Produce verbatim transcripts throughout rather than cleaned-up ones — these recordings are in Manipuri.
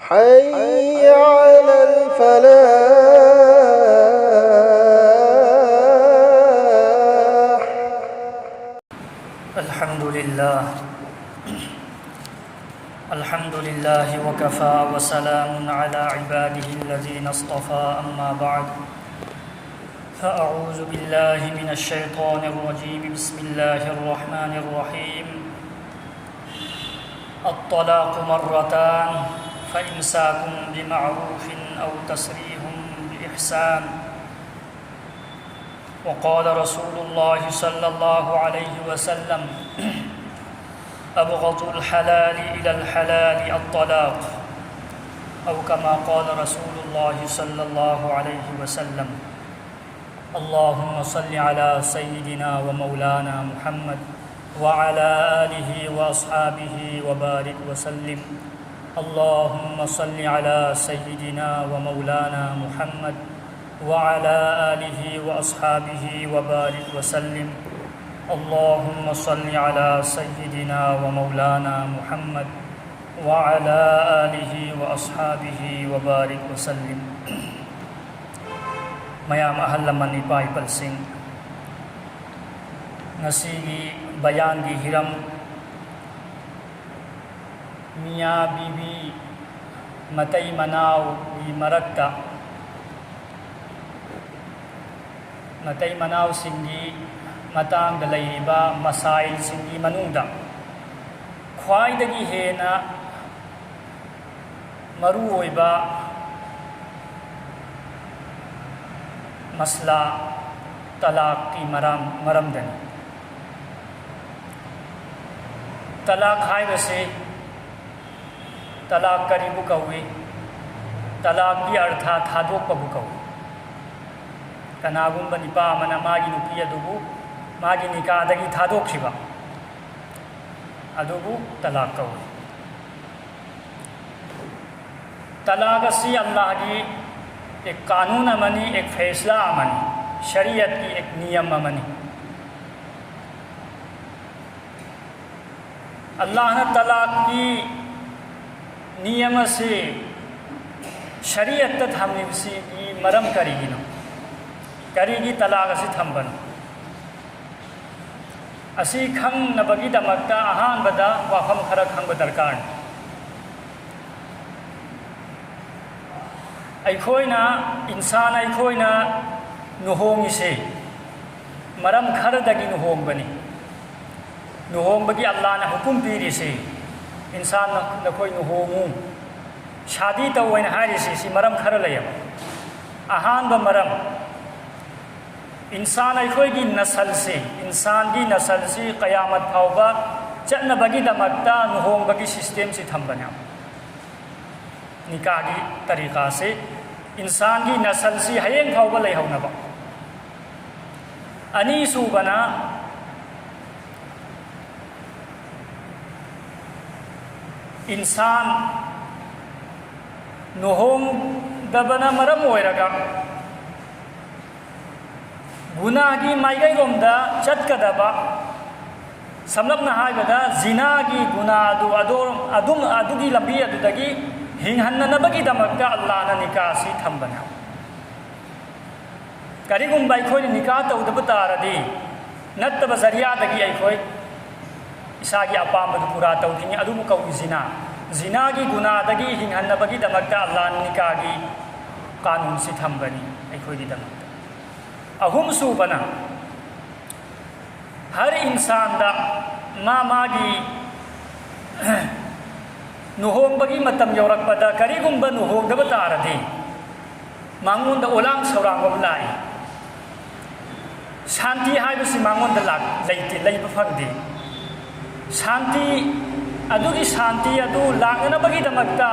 حي على الفلاح. الحمد لله. الحمد لله وكفى وسلام على عباده الذين اصطفى، أما بعد. فأعوذ بالله من الشيطان الرجيم. بسم الله الرحمن الرحيم. الطلاق مرتان، فإمساك بمعروف أو تسريح بإحسان. وقال رسول الله صلى الله عليه وسلم: أبغض الحلال إلى الحلال الطلاق، أو كما قال رسول الله صلى الله عليه وسلم. اللهم صل على سيدنا ومولانا محمد وعلى آله وأصحابه وبارك وسلم. اللهم صل على سيدنا ومولانا محمد وعلى آله وأصحابه وبارك وسلم. اللهم صل على سيدنا ومولانا محمد وعلى آله وأصحابه وبارك وسلم. ꯃꯌꯥꯝ ꯑꯍꯜ ꯂꯃꯟ ꯏꯄꯥ ꯏꯄꯜꯁꯤꯡ, ꯉꯁꯤꯒꯤ ꯕꯌꯥꯟꯒꯤ ꯍꯤꯔꯝ ꯃꯤꯌꯥ ꯕꯤꯕꯤ, ꯃꯇꯩ ꯃꯅꯥꯎꯒꯤ ꯃꯔꯛꯇ, ꯃꯇꯩ ꯃꯅꯥꯎꯁꯤꯡꯒꯤ ꯃꯇꯥꯡꯗ ꯂꯩꯔꯤꯕ ꯃꯁꯥꯏꯜꯁꯤꯡꯒꯤ ꯃꯅꯨꯡꯗ ꯈ꯭ꯋꯥꯏꯗꯒꯤ ꯍꯦꯟꯅ ꯃꯔꯨ ꯑꯣꯏꯕ ꯃꯁꯂꯥ ꯇꯂꯥꯛꯀꯤ ꯃꯔꯝ, ꯃꯔꯝꯗꯅꯤ꯫ ꯇꯂꯥꯛ ꯍꯥꯏꯕꯁꯤ, ꯇꯂꯥꯛ ꯀꯔꯤꯕꯨ ꯀꯧꯏ? ꯇꯂꯥꯛꯀꯤ ꯑꯔꯊ ꯊꯥꯗꯣꯛꯄꯕꯨ ꯀꯧꯏ꯫ ꯀꯅꯥꯒꯨꯝꯕ ꯅꯨꯄꯥ ꯑꯃꯅ ꯃꯥꯒꯤ ꯅꯨꯄꯤ ꯑꯗꯨꯕꯨ ꯃꯥꯒꯤ ꯅꯤꯀꯥꯗꯒꯤ ꯊꯥꯗꯣꯛꯈꯤꯕ, ꯑꯗꯨꯕꯨ ꯇꯂꯥꯛ ꯀꯧꯏ꯫ ꯇꯂꯥꯛ ꯑꯁꯤ ꯑꯜꯂꯥꯍꯒꯤ ꯑꯦꯛ ꯀꯥꯅꯨꯟ ꯑꯃꯅꯤ, ꯑꯦꯛ ꯐꯩꯁꯂꯥ ꯑꯃꯅꯤ, ꯁꯔꯤꯌꯠꯀꯤ ꯑꯦꯛ ꯅꯤꯌꯝ ꯑꯃꯅꯤ꯫ ꯑꯜꯂꯥꯍꯅ ꯇꯂꯥꯛꯀꯤ ꯅꯤꯌꯝ ꯑꯁꯤ ꯁꯔꯤꯌꯠꯇ ꯊꯝꯂꯤꯕꯁꯤꯒꯤ ꯃꯔꯝ ꯀꯔꯤꯒꯤꯅꯣ? ꯀꯔꯤꯒꯤ ꯇꯂꯥꯛ ꯑꯁꯤ ꯊꯝꯕꯅꯣ? ꯑꯁꯤ ꯈꯪꯅꯕꯒꯤꯗꯃꯛꯇ ꯑꯍꯥꯟꯕꯗ ꯋꯥꯐꯝ ꯈꯔ ꯈꯪꯕ ꯗꯔꯀꯥꯔꯅꯤ꯫ ꯑꯩꯈꯣꯏꯅ, ꯏꯟꯁꯥꯟ ꯑꯩꯈꯣꯏꯅ ꯂꯨꯍꯣꯡꯉꯤꯁꯦ ꯃꯔꯝ ꯈꯔꯗꯒꯤ ꯂꯨꯍꯣꯡꯕꯅꯤ꯫ ꯂꯨꯍꯣꯡꯕꯒꯤ ꯑꯜꯂꯥꯅ ꯍꯨꯀꯨꯝ ꯄꯤꯔꯤꯁꯦ, ꯏꯟꯁꯥꯟ ꯅꯈꯣꯏ ꯂꯨꯍꯣꯡꯉꯨ, ꯁꯥꯗꯤ ꯇꯧ ꯍꯥꯏꯅ ꯍꯥꯏꯔꯤꯁꯤ, ꯁꯤ ꯃꯔꯝ ꯈꯔ ꯂꯩꯌꯦꯕ꯫ ꯑꯍꯥꯟꯕ ꯃꯔꯝ, ꯏꯟꯁꯥꯟ ꯑꯩꯈꯣꯏꯒꯤ ꯅꯁꯜꯁꯤ, ꯏꯟꯁꯥꯟꯒꯤ ꯅꯁꯜꯁꯤ ꯀꯌꯥꯃꯠ ꯐꯥꯎꯕ ꯆꯠꯅꯕꯒꯤꯗꯃꯛꯇ ꯂꯨꯍꯣꯡꯕꯒꯤ ꯁꯤꯁꯇꯦꯝꯁꯤ ꯊꯝꯕꯅꯦ꯫ ꯅꯤꯀꯥꯒꯤ ꯇꯔꯤꯀꯥꯁꯤ ꯏꯟꯁꯥꯟꯒꯤ ꯅꯁꯜꯁꯤ ꯍꯌꯦꯡ ꯐꯥꯎꯕ ꯂꯩꯍꯧꯅꯕ꯫ ꯑꯅꯤꯁꯨꯕꯅ, ꯏꯟꯁꯥꯟ ꯂꯨꯍꯣꯡꯗꯕꯅ ꯃꯔꯝ ꯑꯣꯏꯔꯒ ꯒꯨꯅꯥꯒꯤ ꯃꯥꯏꯀꯩꯔꯣꯝꯗ ꯆꯠꯀꯗꯕ, ꯁꯝꯂꯞꯅ ꯍꯥꯏꯕꯗ ꯖꯤꯅꯥꯒꯤ ꯒꯨꯅꯥ ꯑꯗꯨ ꯑꯗꯣ-, ꯑꯗꯨꯝ ꯑꯗꯨꯒꯤ ꯂꯝꯕꯤ ꯑꯗꯨꯗꯒꯤ ꯍꯤꯡꯍꯟꯅꯅꯕꯒꯤꯗꯃꯛꯇ ꯑꯜꯂꯥꯅ ꯅꯤꯀꯥꯁꯤ ꯊꯝꯕꯅꯦ꯫ ꯀꯔꯤꯒꯨꯝꯕ ꯑꯩꯈꯣꯏꯅ ꯅꯤꯀꯥ ꯇꯧꯗꯕ ꯇꯥꯔꯗꯤ, ꯅꯠꯇꯕ ꯖꯔꯤꯌꯥꯗꯒꯤ ꯑꯩꯈꯣꯏ ꯏꯁꯥꯒꯤ ꯑꯄꯥꯝꯕꯗꯨ ꯄꯨꯔꯥ ꯇꯧꯈꯤꯅꯤ꯫ ꯑꯗꯨꯕꯨ ꯀꯧꯏ ꯖꯤꯅꯥ꯫ ꯖꯤꯅꯥꯒꯤ ꯒꯨꯅꯥꯗꯒꯤ ꯍꯤꯡꯍꯟꯅꯕꯒꯤꯗꯃꯛꯇ ꯑꯜꯂꯥꯅ ꯅꯤꯀꯥꯒꯤ ꯀꯥꯅꯨꯟꯁꯤ ꯊꯝꯕꯅꯤ ꯑꯩꯈꯣꯏꯒꯤꯗꯃꯛꯇ꯫ ꯑꯍꯨꯝꯁꯨꯕꯅ, ꯍꯔ ꯏꯟꯁꯥꯟꯗ ꯃꯥ ꯃꯥꯒꯤ ꯂꯨꯍꯣꯡꯕꯒꯤ ꯃꯇꯝ ꯌꯧꯔꯛꯄꯗ ꯀꯔꯤꯒꯨꯝꯕ ꯂꯨꯍꯣꯡꯗꯕ ꯇꯥꯔꯗꯤ, ꯃꯉꯣꯟꯗ ꯑꯣꯂꯥꯡ ꯁꯧꯔꯥꯡꯕ ꯑꯃ ꯂꯥꯛꯏ꯫ ꯁꯥꯟꯇꯤ ꯍꯥꯏꯕꯁꯤ ꯃꯉꯣꯟꯗ ꯂꯥꯛ-, ꯂꯩꯇꯦ, ꯂꯩꯕ ꯐꯪꯗꯦ꯫ ꯁꯥꯟꯇꯤ, ꯑꯗꯨꯒꯤ ꯁꯥꯟꯇꯤ ꯑꯗꯨ ꯂꯥꯛꯅꯅꯕꯒꯤꯗꯃꯛꯇ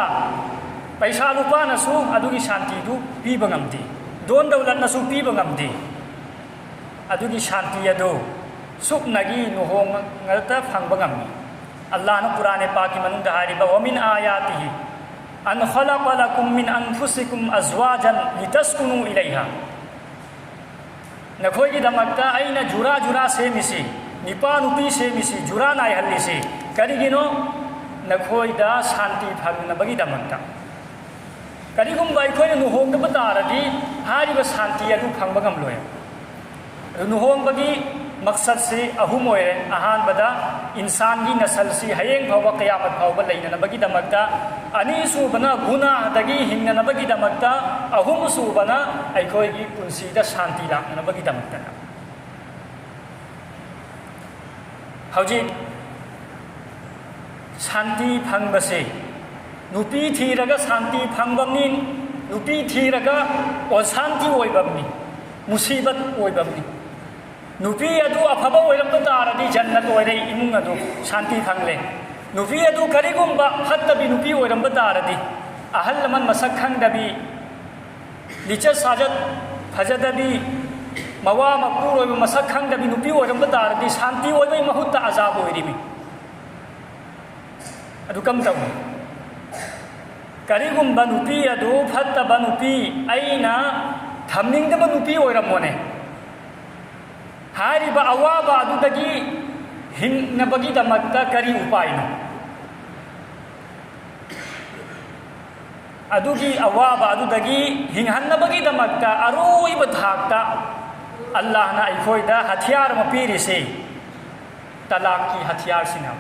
ꯄꯩꯁꯥ ꯂꯨꯄꯥꯅꯁꯨ ꯑꯗꯨꯒꯤ ꯁꯥꯟꯇꯤꯗꯨ ꯄꯤꯕ ꯉꯝꯗꯦ, ꯗꯣꯟ ꯗꯧꯂꯠꯅꯁꯨ ꯄꯤꯕ ꯉꯝꯗꯦ꯫ ꯑꯗꯨꯒꯤ ꯁꯥꯟꯇꯤ ꯑꯗꯨ ꯁꯨꯞꯅꯒꯤ ꯂꯨꯍꯣꯡ ꯉꯥꯛꯇ ꯐꯪꯕ ꯉꯝꯃꯤ꯫ ꯑꯜꯂꯥꯍꯅ ꯀꯨꯔꯥꯟ ꯄꯥꯛꯀꯤ ꯃꯅꯨꯡꯗ ꯍꯥꯏꯔꯤꯕ, "ومن آياته أن خلق لكم من أنفسكم أزواجا لتسكنوا إليها"꯫ ꯅꯈꯣꯏꯒꯤꯗꯃꯛꯇ ꯑꯩꯅ ꯖꯨꯔꯥ ꯖꯨꯔꯥ ꯁꯦꯝꯃꯤꯁꯤ, ꯅꯨꯄꯥ ꯅꯨꯄꯤ ꯁꯦꯝꯃꯤꯁꯤ, ꯖꯨꯔꯥ ꯅꯥꯏꯍꯜꯂꯤꯁꯤ ꯀꯔꯤꯒꯤꯅꯣ? ꯅꯈꯣꯏꯗ ꯁꯥꯟꯇꯤ ꯐꯪꯅꯕꯒꯤꯗꯃꯛꯇ꯫ ꯀꯔꯤꯒꯨꯝꯕ ꯑꯩꯈꯣꯏꯅ ꯂꯨꯍꯣꯡꯗꯕ ꯇꯥꯔꯗꯤ, ꯍꯥꯏꯔꯤꯕ ꯁꯥꯟꯇꯤ ꯑꯗꯨ ꯐꯪꯕ ꯉꯝꯂꯣꯏ꯫ ꯑꯗꯨ ꯂꯨꯍꯣꯡꯕꯒꯤ ꯃꯛꯁꯠꯁꯤ ꯑꯍꯨꯝ ꯑꯣꯏꯔꯦ꯫ ꯑꯍꯥꯟꯕꯗ, ꯏꯟꯁꯥꯟꯒꯤ ꯅꯁꯜꯁꯤ ꯍꯌꯦꯡ ꯐꯥꯎꯕ, ꯀꯌꯥꯃꯠ ꯐꯥꯎꯕ ꯂꯩꯅꯅꯕꯒꯤꯗꯃꯛꯇ꯫ ꯑꯅꯤꯁꯨꯕꯅ, ꯒꯨꯅꯥꯍꯗꯒꯤ ꯍꯤꯡꯅꯅꯕꯒꯤꯗꯃꯛꯇ꯫ ꯑꯍꯨꯝꯁꯨꯕꯅ, ꯑꯩꯈꯣꯏꯒꯤ ꯄꯨꯟꯁꯤꯗ ꯁꯥꯟꯇꯤ ꯂꯥꯛꯅꯅꯕꯒꯤꯗꯃꯛꯇ꯫ ꯍꯧꯖꯤꯛ ꯁꯥꯟꯇꯤ ꯐꯪꯕꯁꯦ, ꯅꯨꯄꯤ ꯊꯤꯔꯒ ꯁꯥꯟꯇꯤ ꯐꯪꯕꯅꯤ, ꯅꯨꯄꯤ ꯊꯤꯔꯒ ꯑꯣꯁꯥꯟꯇꯤ ꯑꯣꯏꯕꯅꯤ, ꯃꯨꯁꯤꯕꯠ ꯑꯣꯏꯕꯅꯤ꯫ ꯅꯨꯄꯤ ꯑꯗꯨ ꯑꯐꯕ ꯑꯣꯏꯔꯝꯕ ꯇꯥꯔꯗꯤ ꯖꯟꯅꯠ ꯑꯣꯏꯔꯦ, ꯏꯃꯨꯡ ꯑꯗꯨ ꯁꯥꯟꯇꯤ ꯐꯪꯂꯦ꯫ ꯅꯨꯄꯤ ꯑꯗꯨ ꯀꯔꯤꯒꯨꯝꯕ ꯐꯠꯇꯕꯤ ꯅꯨꯄꯤ ꯑꯣꯏꯔꯝꯕ ꯇꯥꯔꯗꯤ, ꯑꯍꯜ ꯂꯃꯟ ꯃꯁꯛ ꯈꯪꯗꯕꯤ, ꯂꯤꯆꯠ ꯁꯥꯖꯠ ꯐꯖꯗꯕꯤ, ꯃꯋꯥ ꯃꯄꯨꯔꯣꯏꯕ ꯃꯁꯛ ꯈꯪꯗꯕꯤ ꯅꯨꯄꯤ ꯑꯣꯏꯔꯝꯕ ꯇꯥꯔꯗꯤ, ꯁꯥꯟꯇꯤ ꯑꯣꯏꯕꯒꯤ ꯃꯍꯨꯠꯇ ꯑꯖꯥꯕ ꯑꯣꯏꯔꯤꯃꯤ꯫ ꯑꯗꯨ ꯀꯝ ꯇꯧꯅꯤ? ꯀꯔꯤꯒꯨꯝꯕ ꯅꯨꯄꯤ ꯑꯗꯨ ꯐꯠꯇꯕ ꯅꯨꯄꯤ, ꯑꯩꯅ ꯊꯝꯅꯤꯡꯗꯕ ꯅꯨꯄꯤ ꯑꯣꯏꯔꯝꯃꯣꯅꯦ꯫ ꯍꯥꯏꯔꯤꯕ ꯑꯋꯥꯕ ꯑꯗꯨꯗꯒꯤ ꯍꯤꯡꯅꯕꯒꯤꯗꯃꯛꯇ ꯀꯔꯤ ꯎꯄꯥꯏꯅꯣ? ꯑꯗꯨꯒꯤ ꯑꯋꯥꯕ ꯑꯗꯨꯗꯒꯤ ꯍꯤꯡꯍꯟꯅꯕꯒꯤꯗꯃꯛꯇ ꯑꯔꯣꯏꯕ ꯊꯥꯛꯇ ꯑꯜꯂꯥꯍꯅ ꯑꯩꯈꯣꯏꯗ ꯍꯊꯤꯌꯥꯔ ꯑꯃ ꯄꯤꯔꯤꯁꯤ, ꯇꯂꯥꯛꯀꯤ ꯍꯊꯤꯌꯥꯔꯁꯤꯅ꯫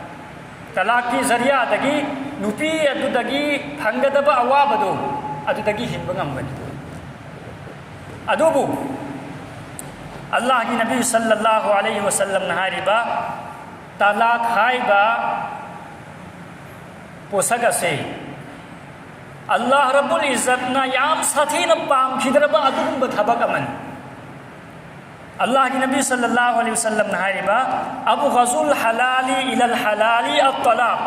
ꯇꯂꯥꯛꯀꯤ ꯖꯔꯤꯌꯥꯗꯒꯤ ꯅꯨꯄꯤ ꯑꯗꯨꯗꯒꯤ ꯐꯪꯒꯗꯕ ꯑꯋꯥꯕꯗꯨ ꯑꯗꯨꯗꯒꯤ ꯍꯤꯡꯕ ꯉꯝꯒꯅꯤ꯫ ꯑꯗꯨꯕꯨ ꯑꯜꯂꯥꯍꯒꯤ ꯅꯕꯤ ꯁꯜꯂꯜꯂꯥꯍꯨ ꯑꯂꯩꯍꯤ ꯋꯁꯜꯂꯝꯅ ꯍꯥꯏꯔꯤꯕ ꯇꯂꯥꯛ ꯍꯥꯏꯕ ꯄꯣꯠꯁꯛ ꯑꯁꯤ ꯑꯜꯂꯥꯍ ꯔꯕꯨꯜ ꯏꯖꯠꯅ ꯌꯥꯝ ꯁꯥꯊꯤꯅ ꯄꯥꯝꯈꯤꯗ꯭ꯔꯕ ꯑꯗꯨꯒꯨꯝꯕ ꯊꯕꯛ ꯑꯃꯅꯤ꯫ ꯑꯜꯂꯥꯍꯒꯤ ꯅꯕꯤ ꯁꯜꯂꯜꯂꯥꯍꯨ ꯑꯂꯩꯍꯤ ꯋꯁꯜꯂꯝꯅ ꯍꯥꯏꯔꯤꯕ, "ꯑꯕꯨꯒꯖꯨꯜ ꯍꯂꯥꯂꯤ ꯏꯂꯜ ꯍꯂꯥꯂꯤ ꯑꯠ-ꯇꯂꯥꯛ",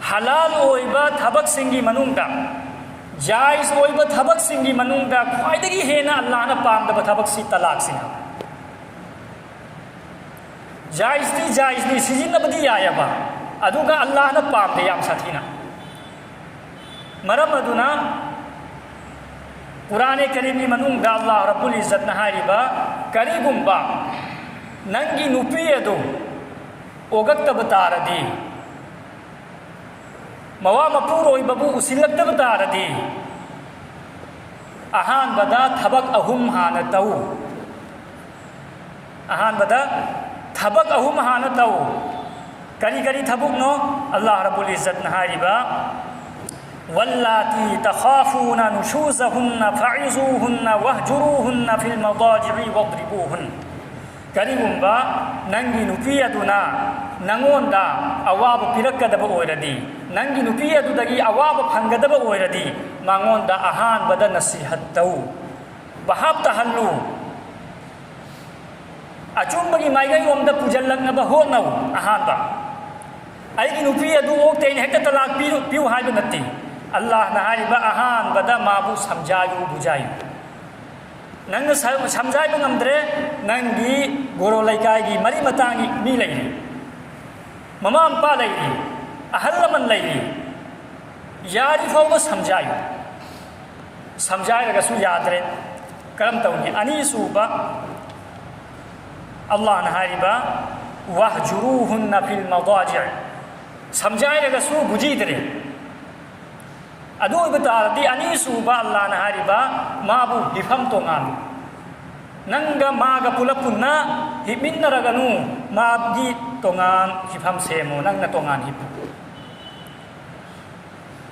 ꯍꯂꯥꯜ ꯑꯣꯏꯕ ꯊꯕꯛꯁꯤꯡꯒꯤ ꯃꯅꯨꯡꯗ, ꯖꯥꯏꯖ ꯑꯣꯏꯕ ꯊꯕꯛꯁꯤꯡꯒꯤ ꯃꯅꯨꯡꯗ ꯈ꯭ꯋꯥꯏꯗꯒꯤ ꯍꯦꯟꯅ ꯑꯜꯂꯥꯍꯅ ꯄꯥꯝꯗꯕ ꯊꯕꯛꯁꯤ ꯇꯂꯥꯛꯁꯤꯅꯤ꯫ ꯖꯥꯏꯖꯇꯤ ꯖꯥꯏꯖꯅꯤ, ꯁꯤꯖꯤꯟꯅꯕꯗꯤ ꯌꯥꯏꯑꯕ, ꯑꯗꯨꯒ ꯑꯜꯂꯥꯍꯅ ꯄꯥꯝꯗꯦ ꯌꯥꯝ ꯁꯥꯊꯤꯅ꯫ ꯃꯔꯝ ꯑꯗꯨꯅ ꯀꯨꯔꯥꯅꯦ ꯀꯔꯤꯝꯒꯤ ꯃꯅꯨꯡꯗ ꯑꯜꯂꯥꯍ ꯔꯕꯨꯜ ꯏꯖꯠꯅ ꯍꯥꯏꯔꯤꯕ, "ꯀꯔꯤꯒꯨꯝꯕ ꯅꯪꯒꯤ ꯅꯨꯄꯤ ꯑꯗꯨ ꯑꯣꯒꯛꯇꯕ ꯇꯥꯔꯗꯤ, ꯃꯋꯥ ꯃꯄꯨꯔꯣꯏꯕꯕꯨ ꯎꯁꯤꯜꯂꯛꯇꯕ ꯇꯥꯔꯗꯤ, ꯑꯍꯥꯟꯕꯗ ꯊꯕꯛ ꯑꯍꯨꯝ ꯍꯥꯟꯅ ꯇꯧ꯫ ꯑꯍꯥꯟꯕꯗ ꯊꯕꯛ ꯑꯍꯨꯝ ꯍꯥꯟꯅ ꯇꯧ꯫ ꯀꯔꯤ ꯀꯔꯤ ꯊꯕꯛꯅꯣ? ꯑꯜꯂꯥꯍ ꯔꯕꯨꯜ ꯏꯖꯠꯅ ꯍꯥꯏꯔꯤꯕ, "ꯋꯜꯂꯥꯇꯤ ꯇꯈꯥꯐꯨꯅ ꯅꯨꯁꯨꯖꯍꯨꯟꯅ ꯐꯏꯖꯨꯍꯨꯟꯅ ꯋꯍꯖꯨꯔꯨꯍꯨꯟꯅ ꯐꯤꯜ ꯃꯗꯥꯖꯤꯏ ꯋꯗ꯭ꯔꯤꯕꯨꯍꯨꯟ"꯫ ꯀꯔꯤꯒꯨꯝꯕ ꯅꯪꯒꯤ ꯅꯨꯄꯤ ꯑꯗꯨꯅ ꯅꯪꯉꯣꯟꯗ ꯑꯋꯥꯕ ꯄꯤꯔꯛꯀꯗꯕ ꯑꯣꯏꯔꯗꯤ, ꯅꯪꯒꯤ ꯅꯨꯄꯤ ꯑꯗꯨꯗꯒꯤ ꯑꯋꯥꯕ ꯐꯪꯒꯗꯕ ꯑꯣꯏꯔꯗꯤ, ꯃꯉꯣꯟꯗ ꯑꯍꯥꯟꯕꯗ ꯅꯁꯤꯍꯠ ꯇꯧ, ꯚꯥꯞ ꯇꯥꯍꯜꯂꯨ꯫ ꯑꯆꯨꯝꯕꯒꯤ ꯃꯥꯏꯀꯩꯔꯣꯝꯗ ꯄꯨꯁꯤꯜꯂꯛꯅꯕ ꯍꯣꯠꯅꯧ꯫ ꯑꯍꯥꯟꯕ, ꯑꯩꯒꯤ ꯅꯨꯄꯤ ꯑꯗꯨ ꯑꯣꯛꯇꯦ, ꯑꯩꯅ ꯍꯦꯛꯇ ꯇꯂꯥꯛ ꯄꯤꯔꯨ-, ꯄꯤꯌꯨ ꯍꯥꯏꯕ ꯅꯠꯇꯦ꯫ ꯑꯜꯂꯥꯍꯅ ꯍꯥꯏꯔꯤꯕ, ꯑꯍꯥꯟꯕꯗ ꯃꯥꯕꯨ ꯁꯝꯖꯥꯏꯌꯨ, ꯕꯨꯖꯥꯏꯌꯨ꯫ ꯅꯪꯅ ꯁ-, ꯁꯝꯖꯥꯏꯕ ꯉꯝꯗ꯭ꯔꯦ, ꯅꯪꯒꯤ ꯒꯣꯔꯣ ꯂꯩꯀꯥꯏꯒꯤ ꯃꯔꯤ ꯃꯇꯥꯡꯒꯤ ꯃꯤ ꯂꯩꯔꯤ, ꯃꯃꯥ ꯃꯄꯥ ꯂꯩꯔꯤ, ꯑꯍꯜ ꯂꯃꯟ ꯂꯩꯔꯤ, ꯌꯥꯔꯤ ꯐꯥꯎꯕ ꯁꯝꯖꯥꯏꯌꯨ꯫ ꯁꯝꯖꯥꯏꯔꯒꯁꯨ ꯌꯥꯗ꯭ꯔꯦ, ꯀꯔꯝ ꯇꯧꯅꯤ? ꯑꯅꯤꯁꯨꯕ, ꯑꯜꯂꯥꯍꯅ ꯍꯥꯏꯔꯤꯕ, "ꯋꯥꯍꯖꯨꯔꯨꯍꯨꯟꯅ ꯐꯤꯜ ꯃꯗꯥꯖꯤꯏ"꯫ ꯁꯝꯖꯥꯏꯔꯒꯁꯨ ꯕꯨꯖꯤꯗ꯭ꯔꯦ꯫ ꯑꯗꯨ ꯑꯣꯏꯕ ꯇꯥꯔꯗꯤ, ꯑꯅꯤꯁꯨꯕ ꯑꯜꯂꯥꯍꯅ ꯍꯥꯏꯔꯤꯕ, ꯃꯥꯕꯨ ꯍꯤꯐꯝ ꯇꯣꯉꯥꯟ, ꯅꯪꯒ ꯃꯥꯒ ꯄꯨꯂꯞ ꯄꯨꯟꯅ ꯍꯤꯞꯃꯤꯟꯅꯔꯒꯅꯨ, ꯃꯥꯒꯤ ꯇꯣꯉꯥꯟ ꯍꯤꯐꯝ ꯁꯦꯝꯃꯨ, ꯅꯪꯅ ꯇꯣꯉꯥꯟ ꯍꯤꯞꯄꯨ꯫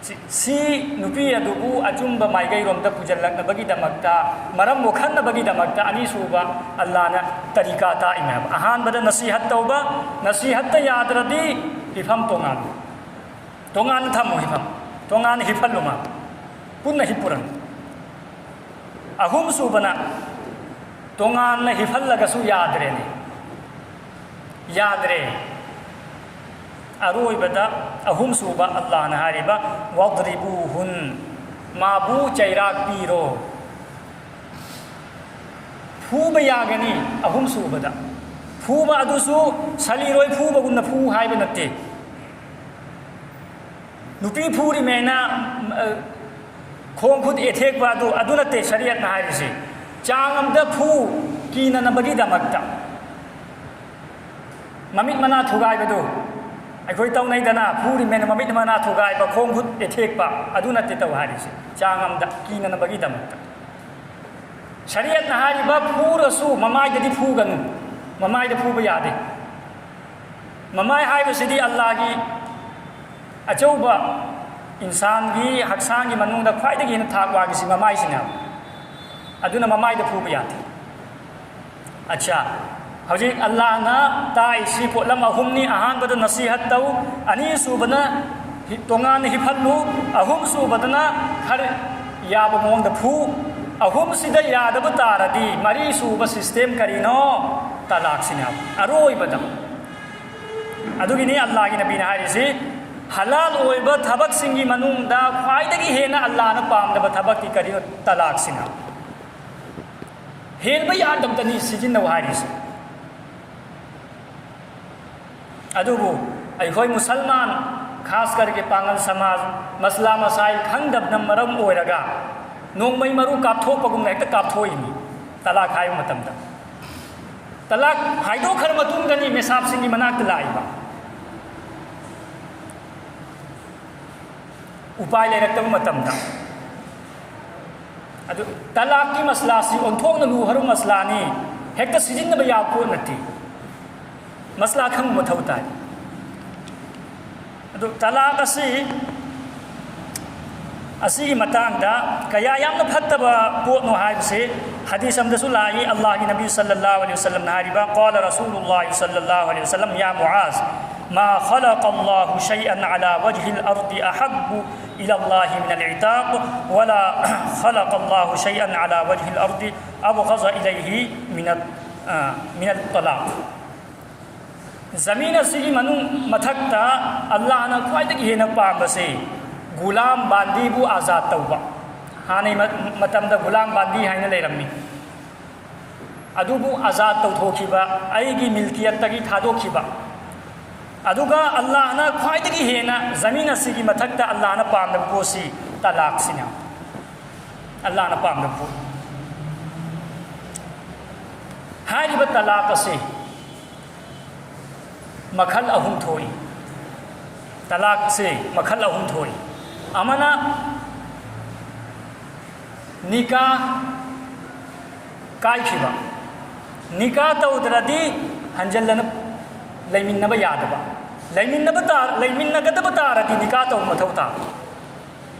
ꯁꯤ, ꯁꯤ ꯅꯨꯄꯤ ꯑꯗꯨꯕꯨ ꯑꯆꯨꯝꯕ ꯃꯥꯏꯀꯩꯔꯣꯝꯗ ꯄꯨꯁꯤꯜꯂꯛꯅꯕꯒꯤꯗꯃꯛꯇ, ꯃꯔꯝ ꯑꯣꯈꯟꯅꯕꯒꯤꯗꯃꯛꯇ, ꯑꯅꯤꯁꯨꯕ ꯑꯜꯂꯥꯍꯅ ꯇꯔꯤꯀꯥ ꯇꯥꯛꯏꯅꯦꯕ꯫ ꯑꯍꯥꯟꯕꯗ ꯅꯁꯤꯍꯠ ꯇꯧꯕ, ꯅꯁꯤꯍꯠꯇ ꯌꯥꯗ꯭ꯔꯗꯤ ꯍꯤꯐꯝ ꯇꯣꯉꯥꯟ, ꯇꯣꯉꯥꯟꯅ ꯊꯝꯃꯨ ꯍꯤꯐꯝ, ꯇꯣꯉꯥꯟꯅ ꯍꯤꯐꯜꯂꯨ ꯃꯥ, ꯄꯨꯟꯅ ꯍꯤꯞꯄꯨꯔꯅꯨ꯫ ꯑꯍꯨꯝꯁꯨꯕꯅ, ꯇꯣꯉꯥꯟꯅ ꯍꯤꯐꯜꯂꯒꯁꯨ ꯌꯥꯗ꯭ꯔꯦꯅꯦ, ꯌꯥꯗ꯭ꯔꯦ꯫ ꯑꯔꯣꯏꯕꯗ, ꯑꯍꯨꯝꯁꯨꯕ ꯑꯜꯂꯥꯍꯅ ꯍꯥꯏꯔꯤꯕ, "ꯋꯥꯗ꯭ꯔꯤꯕꯨꯍꯨꯟ", ꯃꯥꯕꯨ ꯆꯩꯔꯥꯛ ꯄꯤꯔꯣ꯫ ꯐꯨꯕ ꯌꯥꯒꯅꯤ꯫ ꯑꯍꯨꯝꯁꯨꯕꯗ, ꯐꯨꯕ ꯑꯗꯨꯁꯨ ꯁꯂꯤꯔꯣꯏ ꯐꯨꯕꯒꯨꯝꯅ ꯐꯨ ꯍꯥꯏꯕ ꯅꯠꯇꯦ꯫ ꯅꯨꯄꯤ ꯐꯨꯔꯤꯃꯦꯅ, ꯑ, ꯈꯣꯡ ꯈꯨꯠ ꯌꯩꯊꯦꯛꯄ ꯑꯗꯨ, ꯑꯗꯨ ꯅꯠꯇꯦ ꯁꯔꯤꯌꯠꯅ ꯍꯥꯏꯔꯤꯁꯤ꯫ ꯆꯥꯡ ꯑꯃꯗ ꯐꯨ, ꯀꯤꯅꯅꯕꯒꯤꯗꯃꯛꯇ꯫ ꯃꯃꯤꯠ ꯃꯅꯥ ꯊꯨꯒꯥꯏꯕꯗꯨ, ꯑꯩꯈꯣꯏ ꯇꯧꯅꯩꯗꯅ, ꯐꯨꯔꯤꯃꯦꯅ ꯃꯃꯤꯠ ꯃꯅꯥ ꯊꯨꯒꯥꯏꯕ, ꯈꯣꯡ ꯈꯨꯠ ꯑꯦꯊꯦꯛꯄ, ꯑꯗꯨ ꯅꯠꯇꯦ ꯇꯧ ꯍꯥꯏꯔꯤꯁꯦ, ꯆꯥꯡ ꯑꯃꯗ ꯀꯤꯅꯅꯕꯒꯤꯗꯃꯛꯇ꯫ ꯁꯔꯤꯌꯠꯅ ꯍꯥꯏꯔꯤꯕ ꯐꯨꯔꯁꯨ ꯃꯃꯥꯏꯗꯗꯤ ꯐꯨꯒꯅꯨ, ꯃꯃꯥꯏꯗ ꯐꯨꯕ ꯌꯥꯗꯦ꯫ ꯃꯃꯥꯏ ꯍꯥꯏꯕꯁꯤꯗꯤ ꯑꯜꯂꯥꯍꯒꯤ ꯑꯆꯧꯕ, ꯏꯟꯁꯥꯟꯒꯤ ꯍꯛꯆꯥꯡꯒꯤ ꯃꯅꯨꯡꯗ ꯈ꯭ꯋꯥꯏꯗꯒꯤ ꯍꯦꯟꯅ ꯊꯥꯛ ꯋꯥꯡꯉꯤꯁꯤ ꯃꯃꯥꯏꯁꯤꯅꯦꯕ꯫ ꯑꯗꯨꯅ ꯃꯃꯥꯏꯗ ꯐꯨꯕ ꯌꯥꯗꯦ꯫ ꯑꯠꯆꯥ, ꯍꯧꯖꯤꯛ ꯑꯜꯂꯥꯍꯅ ꯇꯥꯛꯏꯁꯤ ꯄꯣꯠꯂꯝ ꯑꯍꯨꯝꯅꯤ꯫ ꯑꯍꯥꯟꯕꯗ ꯅꯁꯤꯍꯠ ꯇꯧ, ꯑꯅꯤꯁꯨꯕꯅ ꯍꯤ-, ꯇꯣꯉꯥꯟꯅ ꯍꯤꯞꯍꯜꯂꯨ, ꯑꯍꯨꯝꯁꯨꯕꯗꯅ ꯈꯔ ꯌꯥꯕ ꯃꯑꯣꯡꯗ ꯐꯨ, ꯑꯍꯨꯝꯁꯤꯗ ꯌꯥꯗꯕ ꯇꯥꯔꯗꯤ ꯃꯔꯤꯁꯨꯕ ꯁꯤꯁꯇꯦꯝ ꯀꯔꯤꯅꯣ? ꯇꯂꯥꯛꯁꯤꯅꯦꯕ ꯑꯔꯣꯏꯕꯗ꯫ ꯑꯗꯨꯒꯤꯅꯤ ꯑꯜꯂꯥꯍꯒꯤ ꯅꯕꯤꯅ ꯍꯥꯏꯔꯤꯁꯤ, ꯍꯂꯥꯜ ꯑꯣꯏꯕ ꯊꯕꯛꯁꯤꯡꯒꯤ ꯃꯅꯨꯡꯗ ꯈ꯭ꯋꯥꯏꯗꯒꯤ ꯍꯦꯟꯅ ꯑꯜꯂꯥꯍꯅ ꯄꯥꯝꯗꯕ ꯊꯕꯛꯇꯤ ꯀꯔꯤꯅꯣ? ꯇꯂꯥꯛꯁꯤꯅ꯫ ꯍꯦꯟꯕ ꯌꯥꯗꯕꯗꯅꯤ ꯁꯤꯖꯤꯟꯅꯧ ꯍꯥꯏꯔꯤꯁꯦ꯫ ꯑꯗꯨꯕꯨ ꯑꯩꯈꯣꯏ ꯃꯨꯁꯜꯃꯥꯟ, ꯈꯥꯁ ꯀꯔꯒꯤ ꯄꯥꯉꯜ ꯁꯃꯥꯖ, ꯃꯁꯂꯥ ꯃꯁꯥꯏꯜ ꯈꯪꯗꯕꯅ ꯃꯔꯝ ꯑꯣꯏꯔꯒ ꯅꯣꯡꯃꯩ ꯃꯔꯨ ꯀꯥꯞꯊꯣꯛꯄꯒꯨꯝꯅ ꯍꯦꯛꯇ ꯀꯥꯞꯊꯣꯛꯏꯅꯤ ꯇꯂꯥꯛ ꯍꯥꯏꯕ ꯃꯇꯝꯗ꯫ ꯇꯂꯥꯛ ꯍꯥꯏꯗꯣꯛꯈ꯭ꯔ ꯃꯇꯨꯡꯗꯅꯤ ꯃꯦꯁꯥꯞꯁꯤꯡꯒꯤ ꯃꯅꯥꯛꯇ ꯂꯥꯛꯏꯕ꯫ ꯎꯄꯥꯏ ꯂꯩꯔꯛꯇꯕ ꯃꯇꯝꯗ꯫ ꯑꯗꯨ ꯇꯂꯥꯛꯀꯤ ꯃꯁꯂꯥꯁꯤ ꯑꯣꯟꯊꯣꯛꯅ ꯂꯨꯍꯔꯕ ꯃꯁꯂꯥꯅꯤ, ꯍꯦꯛꯇ ꯁꯤꯖꯤꯟꯅꯕ ꯌꯥꯕ ꯄꯣꯠ ꯅꯠꯇꯦ꯫ ꯃꯁꯂꯥ ꯈꯪꯕ ꯃꯊꯧ ꯇꯥꯏ꯫ ꯑꯗꯨ ꯇꯂꯥꯛ ꯑꯁꯤ, ꯑꯁꯤꯒꯤ ꯃꯇꯥꯡꯗ ꯀꯌꯥ ꯌꯥꯝꯅ ꯐꯠꯇꯕ ꯄꯣꯠꯅꯣ ꯍꯥꯏꯕꯁꯤ ꯍꯗꯤꯁ ꯑꯃꯗꯁꯨ ꯂꯥꯛꯏ꯫ ꯑꯜꯂꯥꯍꯒꯤ ꯅꯕꯤ ꯁꯜꯂꯜꯂꯥꯍꯨ ꯑꯂꯩꯍꯤ ꯋꯁꯜꯂꯝꯅ ꯍꯥꯏꯔꯤꯕ, قال رسول الله صلى الله عليه وسلم: يا معاذ، ما خلق الله شيئا على وجه الأرض أحب إلى الله من العتاق، ولا خلق الله شيئا على وجه الأرض أبغض إليه من ال-، آ، من الطلاق. ꯖꯃꯤꯟ ꯑꯁꯤꯒꯤ ꯃꯅꯨꯡ ꯃꯊꯛꯇ ꯑꯜꯂꯥꯍꯅ ꯈ꯭ꯋꯥꯏꯗꯒꯤ ꯍꯦꯟꯅ ꯄꯥꯝꯕꯁꯦ ꯒꯨꯂꯥꯝ ꯕꯥꯟꯗꯤꯕꯨ ꯑꯥꯖꯥꯗ ꯇꯧꯕ꯫ ꯍꯥꯟꯅꯩ ꯃ-, ꯃꯇꯝꯗ ꯒꯨꯂꯥꯝ ꯕꯥꯟꯗꯤ ꯍꯥꯏꯅ ꯂꯩꯔꯝꯃꯤ꯫ ꯑꯗꯨꯕꯨ ꯑꯥꯖꯥꯗ ꯇꯧꯊꯣꯛꯈꯤꯕ, ꯑꯩꯒꯤ ꯃꯤꯜꯀꯤꯌꯠꯇꯒꯤ ꯊꯥꯗꯣꯛꯈꯤꯕ꯫ ꯑꯗꯨꯒ ꯑꯜꯂꯥꯍꯅ ꯈ꯭ꯋꯥꯏꯗꯒꯤ ꯍꯦꯟꯅ ꯖꯃꯤꯟ ꯑꯁꯤꯒꯤ ꯃꯊꯛꯇ ꯑꯜꯂꯥꯍꯅ ꯄꯥꯝꯗꯕ ꯄꯣꯠꯁꯤ ꯇꯂꯥꯛꯁꯤꯅ꯫ ꯑꯜꯂꯥꯍꯅ ꯄꯥꯝꯗꯕ ꯄꯣꯠ꯫ ꯍꯥꯏꯔꯤꯕ ꯇꯂꯥꯛ ꯑꯁꯤ ꯃꯈꯜ ꯑꯍꯨꯝ ꯊꯣꯛꯏ꯫ ꯇꯂꯥꯛꯁꯦ ꯃꯈꯜ ꯑꯍꯨꯝ ꯊꯣꯛꯏ꯫ ꯑꯃꯅ ꯅꯤꯀꯥ ꯀꯥꯏꯈꯤꯕ, ꯅꯤꯀꯥ ꯇꯧꯗ꯭ꯔꯗꯤ ꯍꯟꯖꯤꯜꯂꯅ ꯂꯩꯃꯤꯟꯅꯕ ꯌꯥꯗꯕ, ꯂꯩꯃꯤꯟꯅꯕ ꯇꯥ-, ꯂꯩꯃꯤꯟꯅꯒꯗꯕ ꯇꯥꯔꯗꯤ ꯅꯤꯀꯥ ꯇꯧꯕ ꯃꯊꯧ ꯇꯥꯕ꯫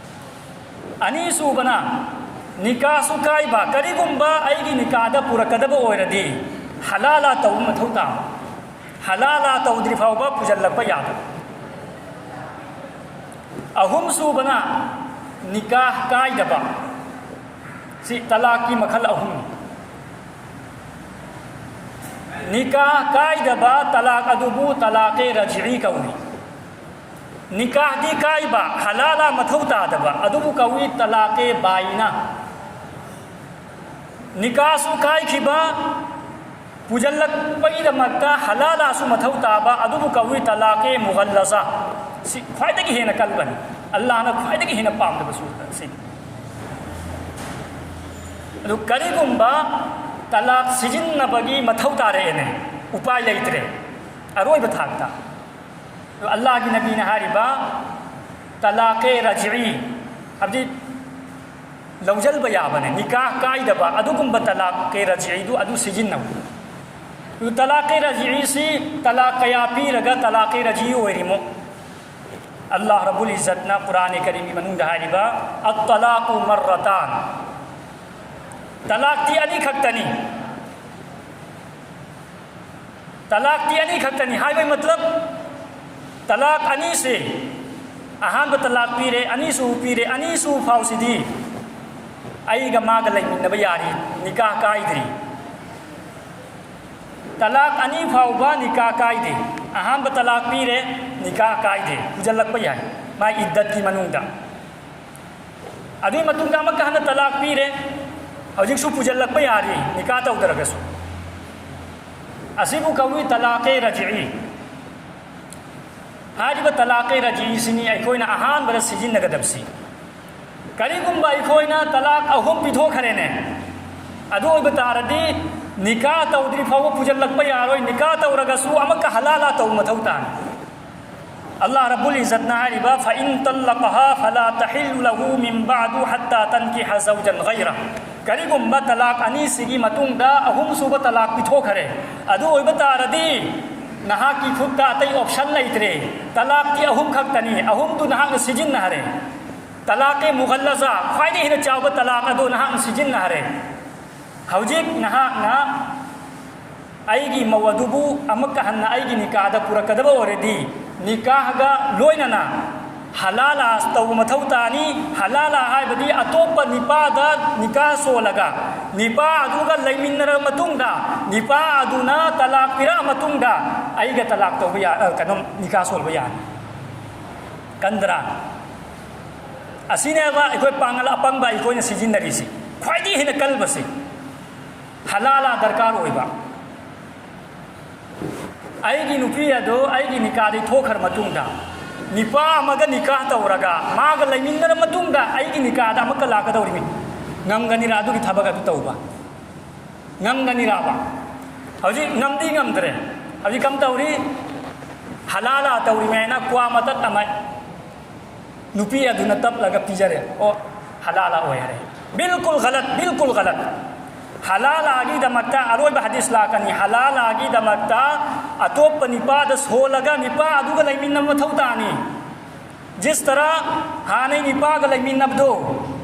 ꯑꯅꯤꯁꯨꯕꯅ ꯅꯤꯀꯥꯁꯨ ꯀꯥꯏꯕ, ꯀꯔꯤꯒꯨꯝꯕ ꯑꯩꯒꯤ ꯅꯤꯀꯥꯗ ꯄꯨꯔꯛꯀꯗꯕ ꯑꯣꯏꯔꯗꯤ ꯍꯂꯥꯂꯥ ꯇꯧꯕ ꯃꯊꯧ ꯇꯥꯕ, ꯍꯂꯥꯂꯥ ꯇꯧꯗ꯭ꯔꯤ ꯐꯥꯎꯕ ꯄꯨꯁꯤꯜꯂꯛꯄ ꯌꯥꯗꯕ꯫ ꯑꯍꯨꯝꯁꯨꯕꯅ ꯅꯤꯀꯥ ꯀꯥꯏꯗꯕ꯫ ꯁꯤ ꯇꯂꯥꯛꯀꯤ ꯃꯈꯜ ꯑꯍꯨꯝꯅꯤ꯫ ꯅꯤꯀꯥ ꯀꯥꯏꯗꯕ ꯇꯂꯥꯛ ꯑꯗꯨꯕꯨ ꯇꯂꯥꯛꯀꯦ ꯔꯖꯤꯏ ꯀꯧꯏ꯫ ꯅꯤꯀꯥꯗꯤ ꯀꯥꯏꯕ, ꯍꯂꯥꯂꯥ ꯃꯊꯧ ꯇꯥꯗꯕ ꯑꯗꯨꯕꯨ ꯀꯧꯏ ꯇꯂꯥꯛꯀꯦ ꯕꯥꯏꯅ꯫ ꯅꯤꯀꯥꯁꯨ ꯀꯥꯏꯈꯤꯕ, ꯄꯨꯁꯤꯜꯂꯛꯄꯒꯤꯗꯃꯛꯇ ꯍꯂꯥꯂꯥꯁꯨ ꯃꯊꯧ ꯇꯥꯕ ꯑꯗꯨꯕꯨ ꯀꯧꯏ ꯇꯂꯥꯛꯀꯦ ꯃꯨꯒꯜꯂꯖꯥ꯫ ꯁꯤ ꯈ꯭ꯋꯥꯏꯗꯒꯤ ꯍꯦꯟꯅ ꯀꯜꯕꯅꯤ꯫ ꯑꯜꯂꯥꯍꯅ ꯈ꯭ꯋꯥꯏꯗꯒꯤ ꯍꯦꯟꯅ ꯄꯥꯝꯗꯕꯁꯨ ꯁꯤꯅꯤ꯫ ꯑꯗꯨ ꯀꯔꯤꯒꯨꯝꯕ ꯇꯂꯥꯛ ꯁꯤꯖꯤꯟꯅꯕꯒꯤ ꯃꯊꯧ ꯇꯥꯔꯛꯑꯦꯅꯦ, ꯎꯄꯥꯏ ꯂꯩꯇ꯭ꯔꯦ, ꯑꯔꯣꯏꯕ ꯊꯥꯛꯇ꯫ ꯑꯗꯨ ꯑꯜꯂꯥꯍꯒꯤ ꯅꯕꯤꯅ ꯍꯥꯏꯔꯤꯕ ꯇꯂꯥꯛꯀꯦ ꯔꯖꯤꯏ, ꯍꯥꯏꯕꯗꯤ ꯂꯧꯁꯤꯟꯕ ꯌꯥꯕꯅꯦ, ꯅꯤꯀꯥ ꯀꯥꯏꯗꯕ ꯑꯗꯨꯒꯨꯝꯕ ꯇꯂꯥꯛꯀꯦ ꯔꯖꯤꯏꯗꯨ ꯑꯗꯨ ꯁꯤꯖꯤꯟꯅꯧ꯫ ꯑꯗꯨ ꯇꯂꯥꯛꯀꯦ ꯔꯖꯤꯏꯁꯤ ꯇꯂꯥꯛ ꯀꯌꯥ ꯄꯤꯔꯒ ꯇꯂꯥꯛꯀꯦ ꯔꯖꯤꯏ ꯑꯣꯏꯔꯤꯃꯣ? ꯑꯜꯂꯥꯍ ꯔꯕꯨꯜ ꯏꯖꯠꯅ ꯀꯨꯔꯥꯟ ꯀꯔꯤꯝꯒꯤ ꯃꯅꯨꯡꯗ ꯍꯥꯏꯔꯤꯕ "ꯑꯠ-ꯇꯂꯥꯀꯨ ꯃꯔ꯭ꯔꯇꯥꯟ", ꯇꯂꯥꯛꯇꯤ ꯑꯅꯤꯈꯛꯇꯅꯤ꯫ ꯇꯂꯥꯛꯇꯤ ꯑꯅꯤꯈꯛꯇꯅꯤ ꯍꯥꯏꯕꯒꯤ ꯃꯇꯂꯕ, ꯇꯂꯥꯛ ꯑꯅꯤꯁꯦ, ꯑꯍꯥꯟꯕ ꯇꯂꯥꯛ ꯄꯤꯔꯦ, ꯑꯅꯤꯁꯨ ꯄꯤꯔꯦ, ꯑꯅꯤꯁꯨ ꯐꯥꯎꯁꯤꯗꯤ ꯑꯩꯒ ꯃꯥꯒ ꯂꯩꯃꯤꯟꯅꯕ ꯌꯥꯔꯤ, ꯅꯤꯀꯥ ꯀꯥꯏꯗ꯭ꯔꯤ꯫ ꯇꯂꯥꯛ ꯑꯅꯤ ꯐꯥꯎꯕ ꯅꯤꯀꯥ ꯀꯥꯏꯗꯦ꯫ ꯑꯍꯥꯟꯕ ꯇꯂꯥꯛ ꯄꯤꯔꯦ, ꯅꯤꯀꯥ ꯀꯥꯏꯗꯦ, ꯄꯨꯁꯤꯜꯂꯛꯄ ꯌꯥꯏ ꯃꯥꯏ ꯏꯗꯠꯀꯤ ꯃꯅꯨꯡꯗ꯫ ꯑꯗꯨꯒꯤ ꯃꯇꯨꯡꯗ ꯑꯃꯨꯛꯀ ꯍꯟꯅ ꯇꯂꯥꯛ ꯄꯤꯔꯦ, ꯍꯧꯖꯤꯛꯁꯨ ꯄꯨꯁꯤꯜꯂꯛꯄ ꯌꯥꯔꯤ, ꯅꯤꯀꯥ ꯇꯧꯗ꯭ꯔꯒꯁꯨ꯫ ꯑꯁꯤꯕꯨ ꯀꯧꯏ ꯇꯂꯥꯛꯀꯦ ꯔꯖꯤꯏ꯫ ꯍꯥꯏꯔꯤꯕ ꯇꯂꯥꯛꯀꯦ ꯔꯖꯤꯏꯁꯤꯅꯤ ꯑꯩꯈꯣꯏꯅ ꯑꯍꯥꯟꯕꯗ ꯁꯤꯖꯤꯟꯅꯒꯗꯕꯁꯤ꯫ ꯀꯔꯤꯒꯨꯝꯕ ꯑꯩꯈꯣꯏꯅ ꯇꯂꯥꯛ ꯑꯍꯨꯝ ꯄꯤꯊꯣꯛꯈ꯭ꯔꯦꯅꯦ, ꯑꯗꯨ ꯑꯣꯏꯕ ꯇꯥꯔꯗꯤ ꯅꯤꯀꯥ ꯇꯧꯗ꯭ꯔꯤ ꯐꯥꯎꯕ ꯄꯨꯁꯤꯜꯂꯛꯄ ꯌꯥꯔꯣꯏ, ꯅꯤꯀꯥ ꯇꯧꯔꯒꯁꯨ ꯑꯃꯨꯛꯀ ꯍꯂꯥꯂꯥ ꯇꯧꯕ ꯃꯊꯧ ꯇꯥꯅꯤ꯫ ꯑꯜꯂꯥꯍ ꯔꯕꯨꯜ ꯏꯖꯠꯅ ꯍꯥꯏꯔꯤꯕ, "ꯐꯏꯟ ꯇꯜꯂꯀꯍꯥ ꯐꯂꯥ ꯇꯍꯤꯜꯂꯨ ꯂꯍꯨ ꯃꯤꯟ ꯕꯥꯗꯨ ꯍꯠꯇꯥ ꯇꯟꯀꯤꯍ ꯖꯧꯖꯟ ꯒꯩꯔ"꯫ ꯀꯔꯤꯒꯨꯝꯕ ꯇꯂꯥꯛ ꯑꯅꯤꯁꯤꯒꯤ ꯃꯇꯨꯡꯗ ꯑꯍꯨꯝꯁꯨꯕ ꯇꯂꯥꯛ ꯄꯤꯊꯣꯛꯈ꯭ꯔꯦ, ꯑꯗꯨ ꯑꯣꯏꯕ ꯇꯥꯔꯗꯤ ꯅꯍꯥꯛꯀꯤ ꯈꯨꯠꯇ ꯑꯇꯩ ꯑꯣꯞꯁꯟ ꯂꯩꯇ꯭ꯔꯦ꯫ ꯇꯂꯥꯛꯇꯤ ꯑꯍꯨꯝ ꯈꯛꯇꯅꯤ, ꯑꯍꯨꯝꯗꯨ ꯅꯍꯥꯛꯅ ꯁꯤꯖꯤꯟꯅꯈ꯭ꯔꯦ꯫ ꯇꯂꯥꯛꯀꯤ ꯃꯨꯒꯜꯂꯖꯥ, ꯈ꯭ꯋꯥꯏꯗꯒꯤ ꯍꯦꯟꯅ ꯆꯥꯎꯕ ꯇꯂꯥꯛ ꯑꯗꯨ ꯅꯍꯥꯛꯅ ꯁꯤꯖꯤꯟꯅꯈ꯭ꯔꯦ꯫ ꯍꯧꯖꯤꯛ ꯅꯍꯥꯛꯅ ꯑꯩꯒꯤ ꯃꯧ ꯑꯗꯨꯕꯨ ꯑꯃꯨꯛꯀ ꯍꯟꯅ ꯑꯩꯒꯤ ꯅꯤꯀꯥꯗ ꯄꯨꯔꯛꯀꯗꯕ ꯑꯣꯏꯔꯗꯤ, ꯅꯤꯀꯥꯍꯒ ꯂꯣꯏꯅꯅ ꯍꯂꯥꯂꯥ ꯇꯧꯕ ꯃꯊꯧ ꯇꯥꯅꯤ꯫ ꯍꯂꯥꯂꯥ ꯍꯥꯏꯕꯗꯤ ꯑꯇꯣꯞꯄ ꯅꯤꯄꯥꯗ ꯅꯤꯀꯥ ꯁꯣꯜꯂꯒ, ꯅꯤꯄꯥ ꯑꯗꯨꯒ ꯂꯩꯃꯤꯟꯅꯔꯕ ꯃꯇꯨꯡꯗ, ꯅꯤꯄꯥ ꯑꯗꯨꯅ ꯇꯂꯥꯛ ꯄꯤꯔꯛꯑ ꯃꯇꯨꯡꯗ ꯑꯩꯒ ꯇꯂꯥꯛ ꯇꯧꯕ ꯌꯥ-, ꯑ, ꯀꯩꯅꯣ, ꯅꯤꯀꯥ ꯁꯣꯜꯕ ꯌꯥꯅꯤ꯫ ꯀꯟꯗ꯭ꯔꯥ? ꯑꯁꯤꯅꯦꯕ ꯑꯩꯈꯣꯏ ꯄꯥꯡꯒꯜ ꯑꯄꯪꯕ ꯑꯩꯈꯣꯏꯅ ꯁꯤꯖꯤꯟꯅꯔꯤꯁꯤ, ꯈ꯭ꯋꯥꯏꯗꯒꯤ ꯍꯦꯟꯅ ꯀꯜꯕꯁꯤ꯫ ꯍꯂꯥꯂꯥ ꯗꯔꯀꯥꯔ ꯑꯣꯏꯕ꯫ ꯑꯩꯒꯤ ꯅꯨꯄꯤ ꯑꯗꯨ ꯑꯩꯒꯤ ꯅꯤꯀꯥꯗꯒꯤ ꯊꯣꯛꯈ꯭ꯔ ꯃꯇꯨꯡꯗ, ꯅꯤꯄꯥ ꯑꯃꯒ ꯅꯤꯀꯥ ꯇꯧꯔꯒ, ꯃꯥꯒ ꯂꯩꯃꯤꯟꯅꯔ ꯃꯇꯨꯡꯗ ꯑꯩꯒꯤ ꯅꯤꯀꯥꯗ ꯑꯃꯨꯛꯀ ꯂꯥꯛꯀꯗꯧꯔꯤꯃꯤ꯫ ꯉꯝꯒꯅꯤꯔꯥ ꯑꯗꯨꯒꯤ ꯊꯕꯛ ꯑꯗꯨ ꯇꯧꯕ? ꯉꯝꯒꯅꯤꯔꯕ? ꯍꯧꯖꯤꯛ ꯉꯝꯗꯤ ꯉꯝꯗ꯭ꯔꯦ꯫ ꯍꯧꯖꯤꯛ ꯀꯝ ꯇꯧꯔꯤ? ꯍꯂꯥꯂꯥ ꯇꯧꯔꯤꯃꯦꯅ ꯀ꯭ꯋꯥ ꯃꯇꯠ ꯑꯃ ꯅꯨꯄꯤ ꯑꯗꯨꯅ ꯇꯞꯂꯒ ꯄꯤꯖꯔꯦ꯫ ꯑꯣ, ꯍꯂꯥꯂꯥ ꯑꯣꯏꯍꯔꯦ꯫ ꯕꯤꯜꯀꯨꯜ ꯒꯂꯠ, ꯕꯤꯜꯀꯨꯜ ꯒꯂꯠ꯫ ꯍꯂꯥꯂꯥꯒꯤꯗꯃꯛꯇ ꯑꯔꯣꯏꯕ ꯍꯗꯤꯁ ꯂꯥꯛꯀꯅꯤ꯫ ꯍꯂꯥꯂꯥꯒꯤꯗꯃꯛꯇ ꯑꯇꯣꯞꯄ ꯅꯤꯄꯥꯗ ꯁꯣꯜꯂꯒ ꯅꯤꯄꯥ ꯑꯗꯨꯒ ꯂꯩꯃꯤꯟꯅꯕ ꯃꯊꯧ ꯇꯥꯅꯤ꯫ ꯖꯤꯁ ꯇꯔꯥ ꯍꯥꯟꯅꯩ ꯅꯤꯄꯥꯒ ꯂꯩꯃꯤꯟꯅꯕꯗꯣ,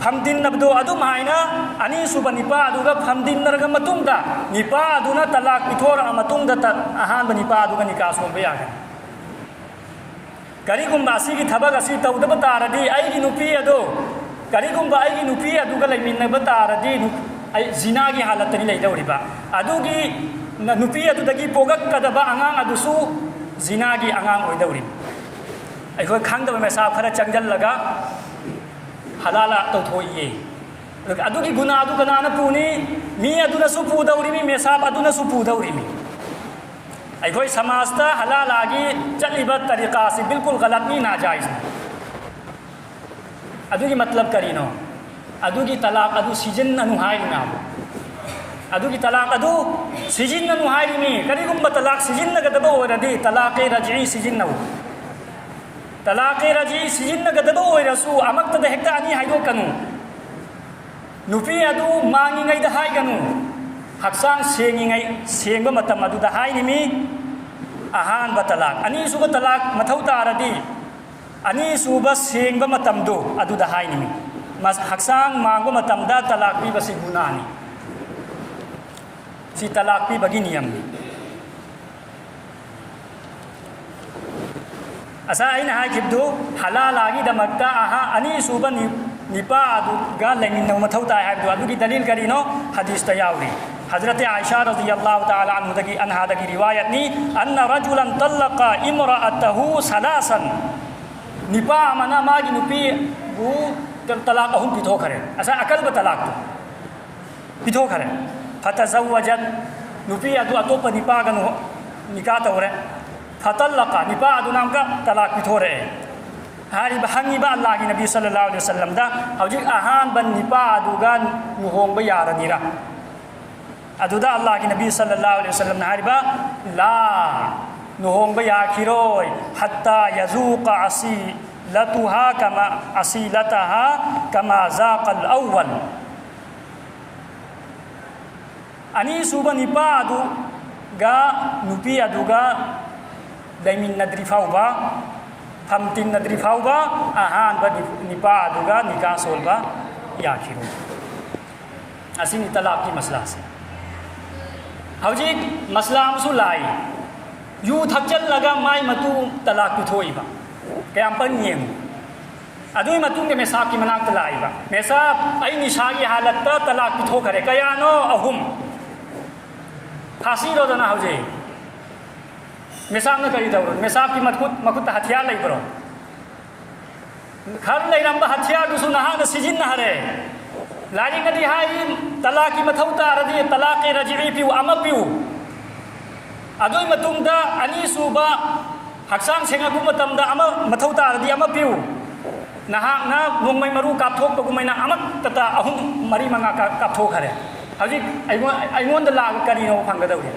ꯐꯝꯗꯤꯟꯅꯕꯗꯣ, ꯑꯗꯨꯝ ꯍꯥꯏꯅ ꯑꯅꯤꯁꯨꯕ ꯅꯤꯄꯥ ꯑꯗꯨꯒ ꯐꯝꯗꯤꯟꯅꯔꯒ ꯃꯇꯨꯡꯗ ꯅꯤꯄꯥ ꯑꯗꯨꯅ ꯇꯂꯥꯛ ꯄꯤꯊꯣꯔꯛꯑ ꯃꯇꯨꯡꯗ ꯇ-, ꯑꯍꯥꯟꯕ ꯅꯤꯄꯥ ꯑꯗꯨꯒ ꯅꯤꯀꯥ ꯁꯣꯟꯕ ꯌꯥꯒꯅꯤ꯫ ꯀꯔꯤꯒꯨꯝꯕ ꯑꯁꯤꯒꯤ ꯊꯕꯛ ꯑꯁꯤ ꯇꯧꯗꯕ ꯇꯥꯔꯗꯤ, ꯑꯩꯒꯤ ꯅꯨꯄꯤ ꯑꯗꯣ, ꯀꯔꯤꯒꯨꯝꯕ ꯑꯩꯒꯤ ꯅꯨꯄꯤ ꯑꯗꯨꯒ ꯂꯩꯃꯤꯟꯅꯕ ꯇꯥꯔꯗꯤ, ꯅꯨ-, ꯑꯩ ꯖꯤꯅꯥꯒꯤ ꯍꯥꯂꯠꯇꯅꯤ ꯂꯩꯗꯧꯔꯤꯕ꯫ ꯑꯗꯨꯒꯤ ꯅ-, ꯅꯨꯄꯤ ꯑꯗꯨꯗꯒꯤ ꯄꯣꯛꯂꯛꯀꯗꯕ ꯑꯉꯥꯡ ꯑꯗꯨꯁꯨ ꯖꯤꯅꯥꯒꯤ ꯑꯉꯥꯡ ꯑꯣꯏꯗꯧꯔꯤꯕ꯫ ꯑꯩꯈꯣꯏ ꯈꯪꯗꯕ ꯃꯦꯁꯥꯞ ꯈꯔ ꯆꯪꯁꯤꯜꯂꯒ ꯍꯂꯥꯂꯥ ꯇꯧꯊꯣꯛꯏꯌꯦ꯫ ꯑꯗꯨꯒꯤ ꯒꯨꯅꯥꯗꯨ ꯀꯅꯥꯅ ꯄꯨꯅꯤ? ꯃꯤ ꯑꯗꯨꯅꯁꯨ ꯄꯨꯗꯧꯔꯤꯃꯤ, ꯃꯦꯁꯥꯞ ꯑꯗꯨꯅꯁꯨ ꯄꯨꯗꯧꯔꯤꯃꯤ꯫ ꯑꯩꯈꯣꯏ ꯁꯃꯥꯖꯇ ꯍꯂꯥꯂꯥꯒꯤ ꯆꯠꯂꯤꯕ ꯇꯔꯤꯀꯥꯁꯤ ꯕꯤꯜꯀꯨꯜ ꯒꯂꯠꯅꯤ, ꯅꯥꯖꯥꯏꯖꯅꯤ꯫ ꯑꯗꯨꯒꯤ ꯃꯇꯂꯕ ꯀꯔꯤꯅꯣ? ꯑꯗꯨꯒꯤ ꯇꯂꯥꯛ ꯑꯗꯨ ꯁꯤꯖꯤꯟꯅꯅꯨ ꯍꯥꯏꯔꯤꯅꯦꯕ꯫ ꯑꯗꯨꯒꯤ ꯇꯂꯥꯛ ꯑꯗꯨ ꯁꯤꯖꯤꯟꯅꯅꯨ ꯍꯥꯏꯔꯤꯅꯤ꯫ ꯀꯔꯤꯒꯨꯝꯕ ꯇꯂꯥꯛ ꯁꯤꯖꯤꯟꯅꯒꯗꯕ ꯑꯣꯏꯔꯗꯤ, ꯇꯂꯥꯛꯀꯤ ꯔꯖꯏ ꯁꯤꯖꯤꯟꯅꯧ꯫ ꯇꯂꯥꯛꯀꯦ ꯔꯥꯖꯤ ꯁꯤꯖꯤꯟꯅꯒꯗꯕ ꯑꯣꯏꯔꯁꯨ ꯑꯃꯛꯇꯗ ꯍꯦꯛꯇ ꯑꯅꯤ ꯍꯥꯏꯗꯣꯛꯀꯅꯨ꯫ ꯅꯨꯄꯤ ꯑꯗꯨ ꯃꯥꯡꯉꯤꯉꯩꯗ ꯍꯥꯏꯒꯅꯨ꯫ ꯍꯛꯆꯥꯡ ꯁꯦꯡꯉꯤꯉꯩ, ꯁꯦꯡꯕ ꯃꯇꯝ ꯑꯗꯨꯗ ꯍꯥꯏꯅꯤꯃꯤ꯫ ꯑꯍꯥꯟꯕ ꯇꯂꯥꯛ, ꯑꯅꯤꯁꯨꯕ ꯇꯂꯥꯛ ꯃꯊꯧ ꯇꯥꯔꯗꯤ, ꯑꯅꯤꯁꯨꯕ ꯁꯦꯡꯕ ꯃꯇꯝꯗꯨ ꯑꯗꯨꯗ ꯍꯥꯏꯅꯤꯃꯤ꯫ ꯃꯁ-, ꯍꯛꯆꯥꯡ ꯃꯥꯡꯕ ꯃꯇꯝꯗ ꯇꯂꯥꯛ ꯄꯤꯕꯁꯤ ꯒꯨꯅꯥꯅꯤ꯫ ꯁꯤ ꯇꯂꯥꯛ ꯄꯤꯕꯒꯤ ꯅꯤꯌꯝꯅꯤ꯫ ꯉꯁꯥꯏ ꯑꯩꯅ ꯍꯥꯏꯈꯤꯕꯗꯨ ꯍꯂꯥꯂꯥꯒꯤꯗꯃꯛꯇ ꯑꯍꯥ-, ꯑꯅꯤꯁꯨꯕ ꯅꯤ-, ꯅꯤꯄꯥ ꯑꯗꯨꯒ ꯂꯩꯃꯤꯟꯅꯕ ꯃꯊꯧ ꯇꯥꯏ ꯍꯥꯏꯕꯗꯨ, ꯑꯗꯨꯒꯤ ꯗꯂꯤꯜ ꯀꯔꯤꯅꯣ? ꯍꯗꯤꯁꯇ ꯌꯥꯎꯔꯤ꯫ ꯍꯖꯔꯠ ꯑꯥꯏꯁꯥ ꯔꯗꯤꯌꯜꯂꯥꯍꯨ ꯇꯥꯂꯥ ꯑꯟꯍꯨꯗꯒꯤ, ꯑꯟꯍꯥꯗꯒꯤ ꯔꯤꯋꯥꯌꯠꯅꯤ, "ꯑꯟꯅ ꯔꯖꯨꯂꯟ ꯇꯜꯂꯀ ꯏꯝꯔꯥꯑꯇꯍꯨ ꯁꯂꯥꯁꯟ", ꯅꯤꯄꯥ ꯑꯃꯅ ꯃꯥꯒꯤ ꯅꯨꯄꯤꯕꯨ ꯇ-, ꯇꯂꯥꯛ ꯑꯍꯨꯝ ꯄꯤꯊꯣꯛꯈ꯭ꯔꯦ꯫ ꯉꯁꯥꯏ ꯑꯀꯜꯕ ꯇꯂꯥꯛꯇꯣ ꯄꯤꯊꯣꯛꯈ꯭ꯔꯦ꯫ ꯐꯇꯖꯋꯖꯠ, ꯅꯨꯄꯤ ꯑꯗꯨ ꯑꯇꯣꯞꯄ ꯅꯤꯄꯥꯒ ꯅꯨ-, ꯅꯤꯀꯥ ꯇꯧꯔꯦ꯫ ꯐꯇꯜꯂꯀ, ꯅꯤꯄꯥ ꯑꯗꯨꯅ ꯑꯃꯨꯛꯀ ꯇꯂꯥꯛ ꯄꯤꯊꯣꯔꯛꯑꯦ꯫ ꯍꯥꯏꯔꯤꯕ, ꯍꯪꯉꯤꯕ ꯑꯜꯂꯥꯍꯒꯤ ꯅꯕꯤ ꯁꯜꯂꯜꯂꯥꯍꯨ ꯑꯂꯩꯍꯤ ꯋꯁꯜꯂꯝꯗ, "ꯍꯧꯖꯤꯛ ꯑꯍꯥꯟꯕ ꯅꯤꯄꯥ ꯑꯗꯨꯒ ꯂꯨꯍꯣꯡꯕ ꯌꯥꯔꯅꯤꯔꯥ?" ꯑꯗꯨꯗ ꯑꯜꯂꯥꯍꯒꯤ ꯅꯕꯤ ꯁꯜꯂꯜꯂꯥꯍꯨ ꯑꯂꯩꯍꯤ ꯋꯁꯜꯂꯝꯅ ꯍꯥꯏꯔꯤꯕ, "ꯂꯥ, ꯂꯨꯍꯣꯡꯕ ꯌꯥꯈꯤꯔꯣꯏ, ꯍꯠꯇꯥ ꯌꯖꯨꯀ ꯑꯁꯤꯂꯇꯨꯍꯥ ꯀꯃꯥ, ꯑꯁꯤꯂꯇꯍꯥ ꯀꯃꯥ ꯖꯥꯀꯜ ꯑꯧꯋꯜ"꯫ ꯑꯅꯤꯁꯨꯕ ꯅꯤꯄꯥ ꯑꯗꯨꯒ ꯅꯨꯄꯤ ꯑꯗꯨꯒ ꯂꯩꯃꯤꯟꯅꯗ꯭ꯔꯤ ꯐꯥꯎꯕ, ꯐꯝꯇꯤꯟꯅꯗ꯭ꯔꯤ ꯐꯥꯎꯕ ꯑꯍꯥꯟꯕ ꯅꯤ-, ꯅꯤꯄꯥ ꯑꯗꯨꯒ ꯅꯤꯀꯥ ꯁꯣꯜꯕ ꯌꯥꯈꯤꯔꯣꯏ꯫ ꯑꯁꯤꯅꯤ ꯇꯂꯥꯛꯀꯤ ꯃꯁꯂꯥꯁꯦ꯫ ꯍꯧꯖꯤꯛ ꯃꯁꯂꯥ ꯑꯃꯁꯨ ꯂꯥꯛꯏ, ꯌꯨ ꯊꯛꯆꯜꯂꯒ ꯃꯥꯏ ꯃꯇꯨ ꯇꯂꯥꯛ ꯄꯤꯊꯣꯛꯏꯕ꯫ ꯀꯌꯥꯝ ꯄꯪꯉꯤ ꯌꯦꯡꯉꯨ꯫ ꯑꯗꯨꯒꯤ ꯃꯇꯨꯡꯗ ꯃꯦꯁꯥꯞꯀꯤ ꯃꯅꯥꯛꯇ ꯂꯥꯛꯏꯕ, "ꯃꯦꯁꯥꯞ, ꯑꯩ ꯅꯤꯁꯥꯒꯤ ꯍꯥꯂꯠꯇ ꯇꯂꯥꯛ ꯄꯤꯊꯣꯛꯈ꯭ꯔꯦ꯫ ꯀꯌꯥꯅꯣ? ꯑꯍꯨꯝ꯫ ꯐꯥꯁꯤꯔꯣꯗꯅ ꯍꯧꯖꯤꯛ꯫" ꯃꯦꯁꯥꯞꯅ ꯀꯔꯤ ꯇꯧꯔꯣ? ꯃꯦꯁꯥꯞꯀꯤ ꯃꯈꯨꯠ, ꯃꯈꯨꯠꯇ ꯍꯊꯤꯌꯥꯔ ꯂꯩꯕ꯭ꯔꯣ? ꯈꯔ ꯂꯩꯔꯝꯕ ꯍꯊꯤꯌꯥꯔꯗꯨꯁꯨ ꯅꯍꯥꯛꯅ ꯁꯤꯖꯤꯟꯅꯈ꯭ꯔꯦ꯫ ꯂꯥꯏꯔꯤꯛꯅꯗꯤ ꯍꯥꯏꯔꯤ, ꯇꯂꯥꯛꯀꯤ ꯃꯊꯧ ꯇꯥꯔꯗꯤ ꯇꯂꯥꯛꯀꯤ ꯔꯖꯤꯏ ꯄꯤꯌꯨ, ꯑꯃ ꯄꯤꯌꯨ꯫ ꯑꯗꯨꯒꯤ ꯃꯇꯨꯡꯗ ꯑꯅꯤꯁꯨꯕ ꯍꯛꯆꯥꯡ ꯁꯦꯡꯉꯛꯄ ꯃꯇꯝꯗ ꯑꯃ ꯃꯊꯧ ꯇꯥꯔꯗꯤ ꯑꯃ ꯄꯤꯌꯨ꯫ ꯅꯍꯥꯛꯅ ꯅꯣꯡꯃꯩ ꯃꯔꯨ ꯀꯥꯞꯊꯣꯛꯄꯒꯨꯝꯃꯥꯏꯅ ꯑꯃꯠꯇꯇ ꯑꯍꯨꯝ, ꯃꯔꯤ, ꯃꯉꯥ ꯀꯥꯞ-, ꯀꯥꯞꯊꯣꯛꯈ꯭ꯔꯦ꯫ ꯍꯧꯖꯤꯛ ꯑꯩꯉꯣꯟ-, ꯑꯩꯉꯣꯟꯗ ꯂꯥꯛꯑꯒ ꯀꯔꯤꯅꯣ ꯐꯪꯒꯗꯧꯔꯤ?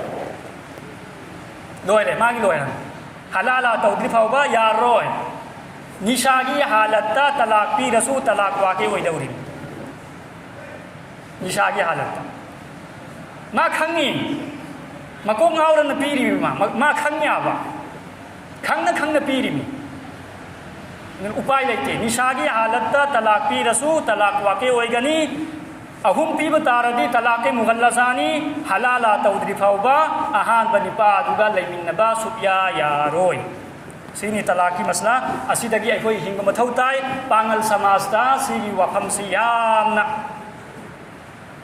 ꯂꯣꯏꯔꯦ, ꯃꯥꯒꯤ ꯂꯣꯏꯔꯦ꯫ ꯍꯂꯥꯂꯥ ꯇꯧꯗ꯭ꯔꯤ ꯐꯥꯎꯕ ꯌꯥꯔꯔꯣꯏ꯫ ꯅꯤꯁꯥꯒꯤ ꯍꯥꯂꯠꯇ ꯇꯂꯥꯛ ꯄꯤꯔꯁꯨ ꯇꯂꯥꯛ ꯋꯥꯀꯤ ꯑꯣꯏꯗꯧꯔꯤꯅꯤ꯫ ꯅꯤꯁꯥꯒꯤ ꯍꯥꯂꯠꯇ꯫ ꯃꯥ ꯈꯪꯉꯤ꯫ ꯃꯀꯣꯛ ꯉꯥꯎꯔꯅ ꯄꯤꯔꯤꯕ ꯃꯥ꯫ ꯃꯥ ꯈꯪ ꯌꯥꯕ꯫ ꯈꯪꯅ ꯈꯪꯅ ꯄꯤꯔꯤꯃꯤ꯫ ꯑꯗꯨꯅ ꯎꯄꯥꯏ ꯂꯩꯇꯦ꯫ ꯅꯤꯁꯥꯒꯤ ꯍꯥꯂꯠꯇ ꯇꯂꯥꯛ ꯄꯤꯔꯁꯨ ꯇꯂꯥꯛ ꯋꯥꯀꯤ ꯑꯣꯏꯒꯅꯤ꯫ ꯑꯍꯨꯝ ꯄꯤꯕ ꯇꯥꯔꯗꯤ ꯇꯂꯥꯛꯀꯤ ꯃꯨꯒꯜꯂꯖꯥꯅꯤ, ꯍꯂꯥꯂꯥ ꯇꯧꯗ꯭ꯔꯤ ꯐꯥꯎꯕ ꯑꯍꯥꯟꯕ ꯅꯤꯄꯥ ꯑꯗꯨꯒ ꯂꯩꯃꯤꯟꯅꯕ ꯁꯨꯛꯌꯥ ꯌꯥꯔꯣꯏ꯫ ꯁꯤꯅꯤ ꯇꯂꯥꯛꯀꯤ ꯃꯁꯂꯥ꯫ ꯑꯁꯤꯗꯒꯤ ꯑꯩꯈꯣꯏ ꯍꯤꯡꯕ ꯃꯊꯧ ꯇꯥꯏ꯫ ꯄꯥꯉꯜ ꯁꯃꯥꯖꯇ ꯁꯤꯒꯤ ꯋꯥꯐꯝꯁꯤ ꯌꯥꯝꯅ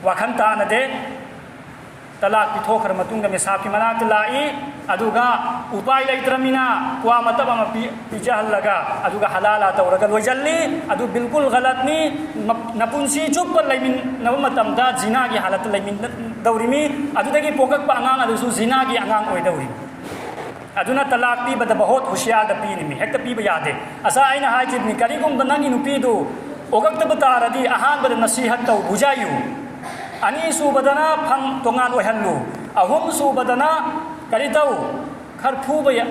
ꯋꯥꯈꯜ ꯇꯥꯅꯗꯦ꯫ ꯇꯂꯥꯛ ꯄꯤꯊꯣꯛꯈ꯭ꯔ ꯃꯇꯨꯡꯗ ꯃꯤꯁꯥꯞꯀꯤ ꯃꯅꯥꯛꯇ ꯂꯥꯛꯏ, ꯑꯗꯨꯒ ꯎꯄꯥꯏ ꯂꯩꯇ꯭ꯔꯃꯤꯅ ꯀ꯭ꯋꯥ ꯃꯇꯞ ꯑꯃ ꯄꯤ-, ꯄꯤꯖꯍꯜꯂꯒ, ꯑꯗꯨꯒ ꯍꯂꯥꯂꯥ ꯇꯧꯔꯒ ꯂꯣꯏꯁꯤꯜꯂꯤ꯫ ꯑꯗꯨ ꯕꯤꯜꯀꯨꯜ ꯒꯂꯠꯅꯤ꯫ ꯃꯞ-, ꯅꯄꯨꯟꯁꯤ ꯆꯨꯞꯄ ꯂꯩꯃꯤꯟꯅꯕ ꯃꯇꯝꯗ ꯖꯤꯅꯥꯒꯤ ꯍꯥꯂꯠꯇ ꯂꯩꯃꯤꯟꯅꯗꯧꯔꯤꯃꯤ꯫ ꯑꯗꯨꯗꯒꯤ ꯄꯣꯛꯂꯛꯄ ꯑꯉꯥꯡ ꯑꯗꯨꯁꯨ ꯖꯤꯅꯥꯒꯤ ꯑꯉꯥꯡ ꯑꯣꯏꯗꯧꯔꯤꯃꯤ꯫ ꯑꯗꯨꯅ ꯇꯂꯥꯛ ꯄꯤꯕꯗ ꯕꯍꯣꯠ ꯍꯨꯁꯤꯌꯥꯔꯗ ꯄꯤꯔꯤꯃꯤ, ꯍꯦꯛꯇ ꯄꯤꯕ ꯌꯥꯗꯦ꯫ ꯑꯁꯥ ꯑꯩꯅ ꯍꯥꯏꯈꯤꯕꯅꯤ, ꯀꯔꯤꯒꯨꯝꯕ ꯅꯪꯒꯤ ꯅꯨꯄꯤꯗꯨ ꯑꯣꯒꯛꯇꯕ ꯇꯥꯔꯗꯤ ꯑꯍꯥꯟꯕꯗ ꯅꯁꯤꯍꯠ ꯇꯧ, ꯕꯨꯖꯥꯏꯌꯨ꯫ ꯑꯅꯤꯁꯨꯕꯗꯅ ꯐꯝ ꯇꯣꯉꯥꯟ ꯑꯣꯏꯍꯜꯂꯨ꯫ ꯑꯍꯨꯝꯁꯨꯕꯗꯅ ꯀꯔꯤ ꯇꯧ? ꯈꯔ ꯐꯨꯕ ꯌꯥ-,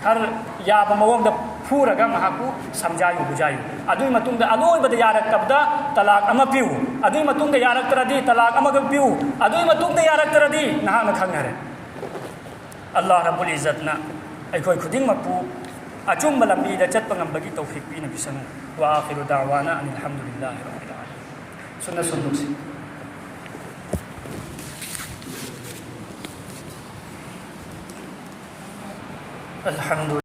ꯈꯔ ꯌꯥꯕ ꯃꯑꯣꯡꯗ ꯐꯨꯔꯒ ꯃꯍꯥꯛꯄꯨ ꯁꯝꯖꯥꯏꯌꯨ, ꯕꯨꯖꯥꯏꯌꯨ꯫ ꯑꯗꯨꯒꯤ ꯃꯇꯨꯡꯗ ꯑꯂꯣꯏꯕꯗ ꯌꯥꯔꯛꯇꯕꯗ ꯇꯂꯥꯛ ꯑꯃ ꯄꯤꯌꯨ꯫ ꯑꯗꯨꯒꯤ ꯃꯇꯨꯡꯗ ꯌꯥꯔꯛꯇ꯭ꯔꯗꯤ ꯇꯂꯥꯛ ꯑꯃꯒ ꯄꯤꯌꯨ꯫ ꯑꯗꯨꯒꯤ ꯃꯇꯨꯡꯗ ꯌꯥꯔꯛꯇ꯭ꯔꯗꯤ ꯅꯍꯥꯛꯅ ꯈꯪꯅꯔꯦ꯫ ꯑꯜꯂꯥꯍ ꯔꯕꯨꯜ ꯏꯖꯠꯅ ꯑꯩꯈꯣꯏ ꯈꯨꯗꯤꯡꯃꯛꯄꯨ ꯑꯆꯨꯝꯕ ꯂꯝꯕꯤꯗ ꯆꯠꯄ ꯉꯝꯕꯒꯤ ꯇꯧꯐꯤꯛ ꯄꯤꯅꯕꯤꯁꯅꯨ꯫ وآخر دعوانا أن الحمد لله رب العالمين. ꯁꯨꯅ ꯁꯨꯟꯗꯣꯛꯁꯤ꯫ الحمد